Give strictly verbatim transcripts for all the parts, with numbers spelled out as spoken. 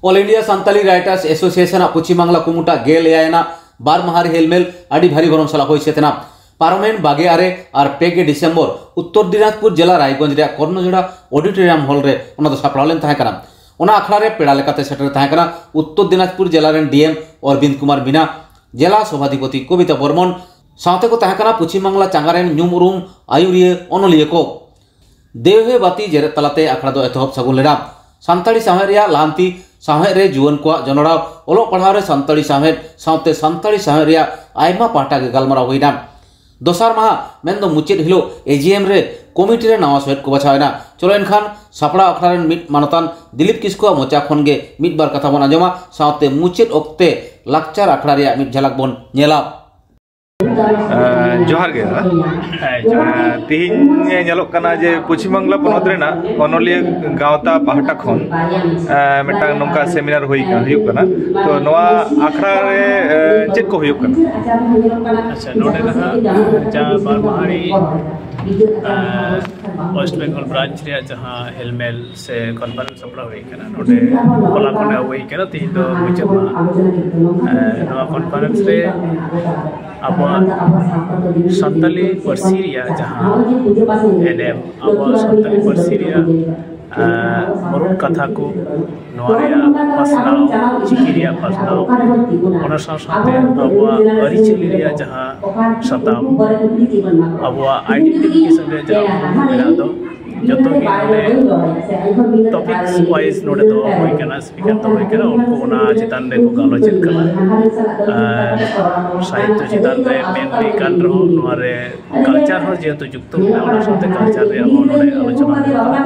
All India Santali Writers Association ᱟᱜ ᱯᱚᱪᱷᱤᱢ ᱵᱟᱝᱞᱟ ᱠᱩᱢᱩᱴᱟᱜ ᱜᱮᱞ ᱮᱭᱟᱭ ᱟᱱᱟᱜ ᱵᱟᱨ ᱢᱟᱦᱟ ᱨᱮ ᱦᱮᱞᱢᱮᱞ ᱟᱹᱰᱤ ᱵᱷᱟᱹᱨᱤ ᱵᱷᱚᱨᱚᱢ ᱥᱟᱞᱟᱜ ᱦᱩᱭ ᱥᱟᱹᱛ ᱮᱱᱟ᱾ ᱯᱟᱨᱚᱢᱮᱱ ᱵᱟᱜᱮ ᱟᱨᱮ ᱟᱨ ᱯᱮ ᱜᱮ ᱰᱤᱥᱮᱢᱵᱚᱨ ᱩᱛᱛᱚᱨ ᱫᱤᱱᱟᱡᱽᱯᱩᱨ ᱡᱮᱞᱟ ᱨᱟᱭᱜᱚᱸᱡᱽ ᱨᱮᱭᱟᱜ ᱠᱚᱨᱱᱚᱡᱚᱲᱟ ᱚᱰᱤᱴᱳᱨᱤᱭᱟᱢ ᱦᱚᱞ ᱨᱮ ᱚᱱᱟ ᱫᱚ ᱥᱟᱯᱲᱟᱣ ᱞᱮᱱ ᱛᱟᱦᱮᱸ ᱠᱟᱱᱟ᱾ ᱚᱱᱟ ᱟᱠᱷᱲᱟ ᱨᱮ ᱯᱮᱲᱟ ᱞᱮᱠᱟᱛᱮ ᱥᱮᱴᱮᱨ ᱛᱟᱦᱮᱸ ᱠᱟᱱᱟ ᱩᱛᱛᱚᱨ ᱫᱤᱱᱟᱡᱽᱯᱩᱨ ᱡᱮᱞᱟ ᱨᱮᱱ ᱰᱤ ᱮᱢ ᱚᱨᱵᱤᱱᱫ ᱠᱩᱢᱟᱨ ᱢᱤᱱᱟ, ᱡᱮᱞᱟ ᱥᱚᱵᱷᱟᱫᱷᱤᱯᱚᱛᱤ ᱠᱚᱵᱤᱛᱟ ᱵᱚᱨᱢᱚᱱ, ᱥᱟᱶᱛᱮ ᱠᱚ ᱛᱟᱦᱮᱸ ᱠᱟᱱᱟ ᱯᱚᱪᱷᱤᱢ ᱵᱟᱝᱞᱟ ᱪᱟᱸᱜᱟ ᱨᱮᱱ ᱧᱩᱢ ᱩᱨᱩᱢ ᱟᱹᱭᱩᱨᱤᱭᱟᱹ ᱚᱱᱚᱞᱤᱭᱟᱹ ᱠᱚ᱾ ᱫᱮᱣᱦᱮ ᱵᱟᱹᱛᱤ ᱡᱮᱨᱮᱫ ᱛᱟᱞᱟᱛᱮ ᱟᱠᱷᱲᱟ ᱫᱚ ᱮᱛᱚᱦᱚᱵ ᱥᱟᱹᱜᱩᱱ ᱞᱮᱱᱟ᱾ ᱥᱟᱱᱛᱟᱲᱤ ᱥᱟᱶᱦᱮᱫ ᱨᱮᱭᱟᱜ ᱞᱟᱦᱟᱱᱛᱤ, ᱥᱟᱶᱦᱮᱫ ᱨᱮ ᱡᱩᱣᱟᱹᱱ ᱠᱚᱣᱟᱜ ᱡᱚᱱᱚᱲᱟᱣ, ᱚᱞᱚᱜ ᱯᱟᱲᱦᱟᱣ ᱨᱮ ᱥᱟᱱᱛᱟᱲᱤ ᱥᱟᱶᱦᱮᱫ ᱥᱟᱶᱛᱮ ᱥᱟᱱᱛᱟᱲᱤ ᱥᱟᱶᱦᱮᱫ ᱨᱮᱭᱟᱜ ᱟᱭᱢᱟ ᱯᱟᱦᱴᱟ ᱜᱮ ᱜᱟᱞᱢᱟᱨᱟᱣ ᱦᱩᱭᱱᱟ᱾ ᱫᱚᱥᱟᱨ ᱢᱟᱦᱟ ᱢᱮᱱᱫᱚ ᱢᱩᱪᱟᱹᱫ ᱦᱤᱞᱳᱜ ᱮ ᱡᱤ ᱮᱢ ᱨᱮ ᱠᱚᱢᱤᱴᱤ ᱨᱮ ᱱᱟᱣᱟ ᱥᱚᱦᱮᱫ ᱠᱚ ᱵᱟᱪᱷᱟᱣ ᱮᱱᱟ᱾ ᱪᱚᱞᱚ ᱮᱱᱠᱷᱟᱱ ᱥᱟᱯᱲᱟᱣ ᱟᱠᱷᱲᱟ ᱨᱮᱱ ᱢᱤᱫ ᱢᱟᱱᱚᱛᱟᱱ ᱫᱤᱞᱤᱯ ᱠᱤᱥᱠᱩᱣᱟᱜ ᱢᱚᱪᱟ ᱠᱷᱚᱱ ᱜᱮ ᱢᱤᱫ ᱵᱟᱨ ᱠᱟᱛᱷᱟ ᱵᱚᱱ ᱟᱸᱡᱚᱢᱟ, ᱥᱟᱶᱛᱮ ᱢᱩᱪᱟᱹᱫ ᱚᱠᱛᱮ ᱞᱟᱠᱪᱟᱨ ᱟᱠᱷᱲᱟ ᱨᱮᱭᱟᱜ ᱢᱤᱫ ᱡᱷᱟᱞᱟᱠ ᱵᱚᱱ ᱧᱮᱞᱟ᱾ ᱮᱸ, ᱡᱚᱦᱟᱨ ᱜᱮ ᱫᱟᱫᱟ᱾ ᱦᱮᱸ, ᱡᱚᱦᱟᱨ ᱜᱮ᱾ ᱮᱸ, ᱛᱤᱦᱤᱧ ᱧᱮᱞᱚᱜ ᱠᱟᱱᱟ ᱡᱮ ᱯᱚᱪᱷᱤᱢ ᱵᱟᱝᱞᱟ ᱯᱚᱱᱚᱛ ᱨᱮᱱᱟᱜ ᱚᱱᱚᱞᱤᱭᱟᱹ ᱜᱟᱶᱛᱟ ᱯᱟᱦᱴᱟ ᱠᱷᱚᱱ, ᱮᱸ, ᱢᱤᱫᱴᱟᱝ ᱱᱚᱝᱠᱟ ᱥᱮᱢᱤᱱᱟᱨ ᱦᱩᱭ ᱠᱟᱱᱟ, ᱦᱩᱭᱩᱜ ᱠᱟᱱᱟ᱾ ᱛᱚ ᱱᱚᱣᱟ ᱟᱠᱷᱲᱟ ᱨᱮ, ᱮᱸ, ᱪᱮᱫ ᱠᱚ ᱦᱩᱭᱩᱜ ᱠᱟᱱᱟ? ᱟᱪᱪᱷᱟ, ᱱᱚᱰᱮ ᱱᱟᱦᱟᱜ ᱡᱟᱦᱟᱸ ᱵᱟᱨ ᱢᱟᱦᱟᱨᱤ, ᱮᱸ, ᱳᱭᱮᱥᱴ ᱵᱮᱝᱜᱚᱞ ᱵᱨᱟᱧᱪ ᱨᱮᱭᱟᱜ ᱡᱟᱦᱟᱸ ᱦᱮᱞᱢᱮᱞ ᱥᱮ ᱠᱚᱱᱯᱷᱟᱨᱮᱱᱥ ᱥᱟᱯᱲᱟᱣ ᱦᱩᱭ ᱠᱟᱱᱟ, ᱱᱚᱰᱮ ᱦᱚᱞᱟ ᱠᱷᱚᱱ ᱮᱦᱚᱵ ᱦᱩᱭ ᱠᱟᱱᱟ, ᱛᱮᱦᱮᱧ ᱫᱚ ᱢᱩᱪᱟᱹᱫ ᱢᱟᱦᱟ᱾ ᱮᱸ, ᱱᱚᱣᱟ ᱠᱚᱱᱯᱷᱟᱨᱮᱱᱥ ᱨᱮ ᱟᱵᱚᱣᱟᱜ ᱥᱟᱱᱛᱟᱞᱤ ᱯᱟᱹᱨᱥᱤ ᱨᱮᱭᱟᱜ ᱡᱟᱦᱟᱸ ᱮᱱᱮᱢ, ᱟᱵᱚᱣᱟᱜ ᱥᱟᱱᱛᱟᱞᱤ ᱯᱟᱹᱨᱥᱤ ᱨᱮᱭᱟᱜ, ᱮᱸ, ᱢᱩᱬᱩᱫ ᱠᱟᱛᱷᱟ ᱠᱚ, ᱱᱚᱣᱟ ᱨᱮᱭᱟᱜ ᱯᱟᱥᱱᱟᱣ, ᱪᱤᱠᱤ ᱨᱮᱭᱟᱜ ᱯᱟᱥᱱᱟᱣ, ᱚᱱᱟ ᱥᱟᱶ ᱥᱟᱶᱛᱮ ᱟᱵᱚᱣᱟᱜ ᱟᱹᱨᱤᱪᱟᱹᱞᱤ ᱨᱮᱭᱟᱜ ᱡᱟᱦᱟᱸ ᱥᱟᱛᱟᱢ, ᱟᱵᱚᱣᱟᱜ ᱟᱭᱰᱮᱱᱴᱤᱯᱷᱤᱠᱮᱥᱚᱱ ᱨᱮᱭᱟᱜ ᱡᱟᱦᱟᱸ ᱢᱮᱱᱟᱜ ᱫᱚ, ᱡᱚᱛᱚ ᱜᱮ ᱱᱚᱰᱮ ᱴᱚᱯᱤᱠᱥ ᱣᱟᱭᱤᱡ ᱱᱚᱰᱮ ᱫᱚᱦᱚ ᱦᱩᱭ ᱠᱟᱱᱟ, ᱥᱯᱤᱠᱟᱨ ᱫᱚᱦᱚ ᱦᱩᱭ ᱠᱟᱱᱟ, ᱩᱱᱠᱩ ᱚᱱᱟ ᱪᱮᱛᱟᱱ ᱨᱮᱠᱚ ᱜᱟᱞᱚᱪᱮᱫ ᱠᱟᱱᱟ᱾ ᱟᱨ ᱥᱟᱦᱤᱛᱛᱚ ᱪᱮᱛᱟᱱ ᱨᱮ ᱢᱮᱱ ᱦᱩᱭ ᱠᱟᱱ ᱨᱮᱦᱚᱸ, ᱱᱚᱣᱟ ᱨᱮ ᱠᱟᱞᱪᱟᱨ ᱦᱚᱸ ᱡᱮᱦᱮᱛᱩ ᱡᱩᱠᱛᱚ ᱢᱮᱱᱟᱜᱼᱟ, ᱚᱱᱟ ᱥᱟᱶᱛᱮ ᱠᱟᱞᱪᱟᱨ ᱨᱮᱭᱟᱜ ᱦᱚᱸ ᱱᱚᱰᱮ ᱟᱞᱳᱪᱚᱱᱟ ᱦᱩᱭᱩᱜ ᱠᱟᱱᱟ᱾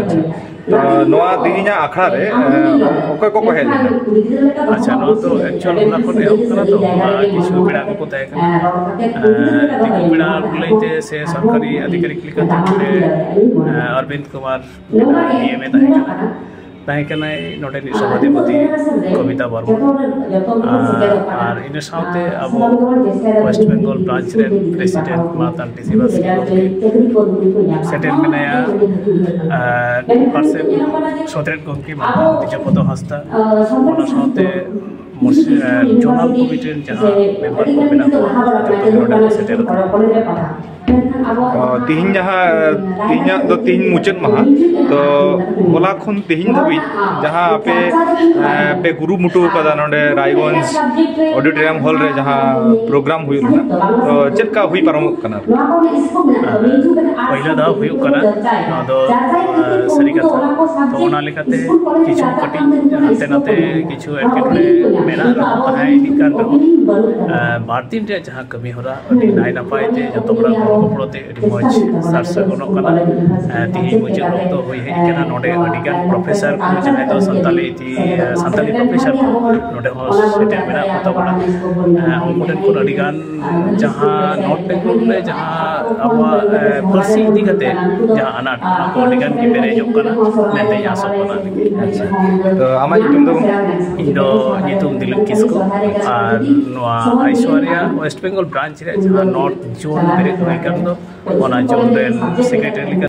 ᱟᱪᱪᱷᱟ᱾ ᱛᱚ, ᱱᱚᱣᱟ ᱛᱮᱦᱮᱧᱟᱜ ᱟᱠᱷᱲᱟ ᱨᱮ, ᱮ, ᱚᱠᱚᱭ ᱠᱚᱠᱚ ᱦᱮᱡ ᱞᱮᱱᱟ? ᱟᱪᱪᱷᱟ, ᱱᱚᱣᱟ ᱫᱚ ᱮᱠᱪᱩᱭᱟᱞ ᱦᱚᱞᱟ ᱠᱷᱚᱱ ᱮᱦᱚᱵ ᱠᱟᱱᱟ ᱛᱚ, ᱦᱚᱞᱟ ᱠᱤᱪᱷᱩ ᱯᱮᱲᱟ ᱠᱚᱠᱚ ᱛᱟᱦᱮᱸ ᱠᱟᱱᱟ᱾ ᱮ, ᱫᱤᱠᱩ ᱯᱮᱲᱟ ᱞᱟᱹᱭᱛᱮ ᱥᱮ ᱥᱚᱨᱠᱟᱨᱤ ᱟᱫᱷᱤᱠᱟᱨᱤᱠ ᱞᱮᱠᱟᱛᱮ ᱱᱚᱰᱮ, ᱮ, ᱚᱨᱵᱤᱱᱫ ᱠᱩᱢᱟᱨ ᱰᱤ ᱮᱢ ᱮ ᱛᱟᱦᱮᱸ ᱠᱟᱱᱟ᱾ ᱛᱟᱦᱮᱸ ᱠᱟᱱᱟᱭ ᱱᱚᱰᱮᱱᱤᱡ ᱥᱚᱵᱷᱟᱫᱷᱤᱯᱚᱛᱤ ᱠᱚᱵᱤᱛᱟ ᱵᱚᱨᱢᱚᱱ᱾ ᱟᱨ, ᱟᱨ ᱤᱱᱟᱹ ᱥᱟᱶᱛᱮ ᱟᱵᱚ ᱳᱭᱮᱥᱴ ᱵᱮᱝᱜᱚᱞ ᱵᱨᱟᱧᱪ ᱨᱮᱱ ᱯᱨᱮᱥᱤᱰᱮᱱᱴ ᱢᱟᱱᱚᱛᱟᱱ ᱴᱤᱥᱤ ᱵᱟᱥᱠᱮ ᱜᱚᱢᱠᱮ ᱥᱮᱴᱮᱨ ᱢᱮᱱᱟᱭᱟ᱾ ᱟᱨ ᱯᱟᱨᱥᱮᱛ ᱥᱚᱫᱨᱮᱛ ᱜᱚᱢᱠᱮ ᱢᱟᱱᱚᱛᱟᱱ ᱛᱮᱡᱚᱯᱚᱫᱚ ᱦᱟᱸᱥᱫᱟ, ᱚᱱᱟ ᱥᱟᱶᱛᱮ ᱢᱩᱨᱥᱤ-, ᱟᱨ ᱡᱳᱱᱟᱞ ᱠᱚᱢᱤᱴᱤ ᱨᱮᱱ ᱡᱟᱦᱟᱸ ᱢᱮᱢᱵᱟᱨ ᱠᱚ ᱢᱮᱱᱟᱜ ᱠᱚᱣᱟ, ᱡᱚᱛᱚ ᱜᱮ ᱱᱚᱰᱮ ᱠᱚ ᱥᱮᱴᱮᱨ ᱟᱠᱟᱱᱟ᱾ ᱚ, ᱛᱤᱦᱤᱧ ᱡᱟᱦᱟᱸ, ᱛᱤᱦᱤᱧᱟᱜ ᱫᱚ ᱛᱤᱦᱤᱧ ᱢᱩᱪᱟᱹᱫ ᱢᱟᱦᱟ, ᱛᱚ ᱦᱚᱞᱟ ᱠᱷᱚᱱ ᱛᱤᱦᱤᱧ ᱫᱷᱟᱹᱵᱤᱡ ᱡᱟᱦᱟᱸ ᱟᱯᱮ, ᱮ, ᱯᱮ ᱠᱩᱨᱩᱢᱩᱴᱩ ᱟᱠᱟᱫᱟ ᱱᱚᱰᱮ ᱨᱟᱭᱜᱚᱸᱡᱽ ᱚᱰᱤᱴᱳᱨᱤᱭᱟᱢ ᱦᱚᱞ ᱨᱮ ᱡᱟᱦᱟᱸ ᱯᱨᱳᱜᱨᱟᱢ ᱦᱩᱭᱩᱜ ᱨᱮᱱᱟᱜ, ᱛᱚ ᱪᱮᱫ ᱞᱮᱠᱟ ᱦᱩᱭ ᱯᱟᱨᱚᱢᱚᱜ ᱠᱟᱱᱟ? ᱯᱳᱭᱞᱳ ᱫᱷᱟᱣ ᱦᱩᱭᱩᱜ ᱠᱟᱱᱟ ᱱᱚᱣᱟ ᱫᱚ, ᱮ, ᱥᱟᱹᱨᱤ ᱠᱟᱛᱷᱟ᱾ ᱛᱚ ᱚᱱᱟ ᱞᱮᱠᱟᱛᱮ ᱠᱤᱪᱷᱩ ᱠᱟᱹᱴᱤᱡ ᱦᱟᱱᱛᱮ ᱱᱟᱛᱮ ᱠᱤᱪᱷᱩ ᱮᱴᱠᱮᱴᱚᱬᱮ ᱢᱮᱱᱟᱜ ᱨᱮᱦᱚᱸ, ᱛᱟᱦᱮᱸ ᱤᱫᱤᱜ ᱠᱟᱱ ᱨᱮᱦᱚᱸ, ᱮ, ᱵᱟᱨ ᱫᱤᱱ ᱨᱮᱭᱟᱜ ᱡᱟᱦᱟᱸ ᱠᱟᱹᱢᱤ ᱦᱚᱨᱟ ᱟᱹᱰᱤ ᱱᱟᱭ ᱱᱟᱯᱟᱭ ᱛᱮ ᱡᱚᱛᱚ ᱦᱚᱲᱟᱜ ᱜᱚᱲᱚ ᱜᱚᱯᱚᱲᱚ ᱛᱮ ᱟᱹᱰᱤ ᱢᱚᱡᱽ ᱥᱟᱨ ᱥᱟᱹᱜᱩᱱᱚᱜ ᱠᱟᱱᱟ᱾ ᱮ, ᱛᱮᱦᱮᱧ ᱢᱩᱪᱟᱹᱫ ᱚᱠᱛᱚ ᱦᱩᱭ ᱦᱮᱡ ᱠᱟᱱᱟ᱾ ᱱᱚᱰᱮ ᱟᱹᱰᱤ ᱜᱟᱱ ᱯᱨᱚᱯᱷᱮᱥᱚᱨ ᱠᱚ, ᱡᱟᱦᱟᱸᱭ ᱫᱚ ᱥᱟᱱᱛᱟᱞᱤ ᱛᱮ, ᱮ, ᱥᱟᱱᱛᱟᱞᱤ ᱯᱨᱚᱯᱷᱮᱥᱚᱨ ᱠᱚ ᱱᱚᱰᱮ ᱦᱚᱸ ᱥᱮᱴᱮᱨ ᱢᱮᱱᱟᱜ ᱠᱚ ᱛᱟᱵᱚᱱᱟ᱾ ᱮ, ᱩᱱᱠᱩ ᱴᱷᱮᱱ ᱠᱷᱚᱱ ᱟᱹᱰᱤ ᱜᱟᱱ ᱡᱟᱦᱟᱸ ᱱᱚᱨᱛᱷ ᱵᱮᱝᱜᱚᱞ ᱨᱮ ᱡᱟᱦᱟᱸ ᱟᱵᱚᱣᱟᱜ, ᱮ, ᱯᱟᱹᱨᱥᱤ ᱤᱫᱤ ᱠᱟᱛᱮ ᱡᱟᱦᱟᱸ ᱟᱱᱟᱴ, ᱚᱱᱟ ᱠᱚ ᱟᱹᱰᱤ ᱜᱟᱱ ᱜᱮ ᱯᱮᱨᱮᱡᱚᱜ ᱠᱟᱱᱟ ᱢᱮᱱᱛᱮᱧ ᱟᱥᱚᱜ ᱠᱟᱱᱟ᱾ ᱟᱪᱪᱷᱟ, ᱛᱚ ᱟᱢᱟᱜ ᱧᱩᱛᱩᱢ ᱫᱚ? ᱤᱧ ᱫᱚ ᱧᱩᱛᱩᱢ ᱫᱤᱞᱤᱯ ᱠᱤᱥᱠᱩ, ᱟᱨ ᱱᱚᱣᱟ ᱟᱭᱥᱳᱣᱟᱨᱭᱟ ᱳᱭᱮᱥᱴ ᱵᱮᱝᱜᱚᱞ ᱵᱨᱟᱧᱪ ᱨᱮᱭᱟᱜ ᱡᱟᱦᱟᱸ ᱱᱚᱨᱛᱷ ᱡᱳᱱ ᱵᱮᱨᱮᱫ ᱦᱩᱭ ᱟᱠᱟᱱ ᱫᱚ, ᱚᱱᱟ ᱡᱳᱱ ᱨᱮᱱ ᱥᱮᱠᱨᱮᱴᱟᱨᱤ ᱞᱮᱠᱟ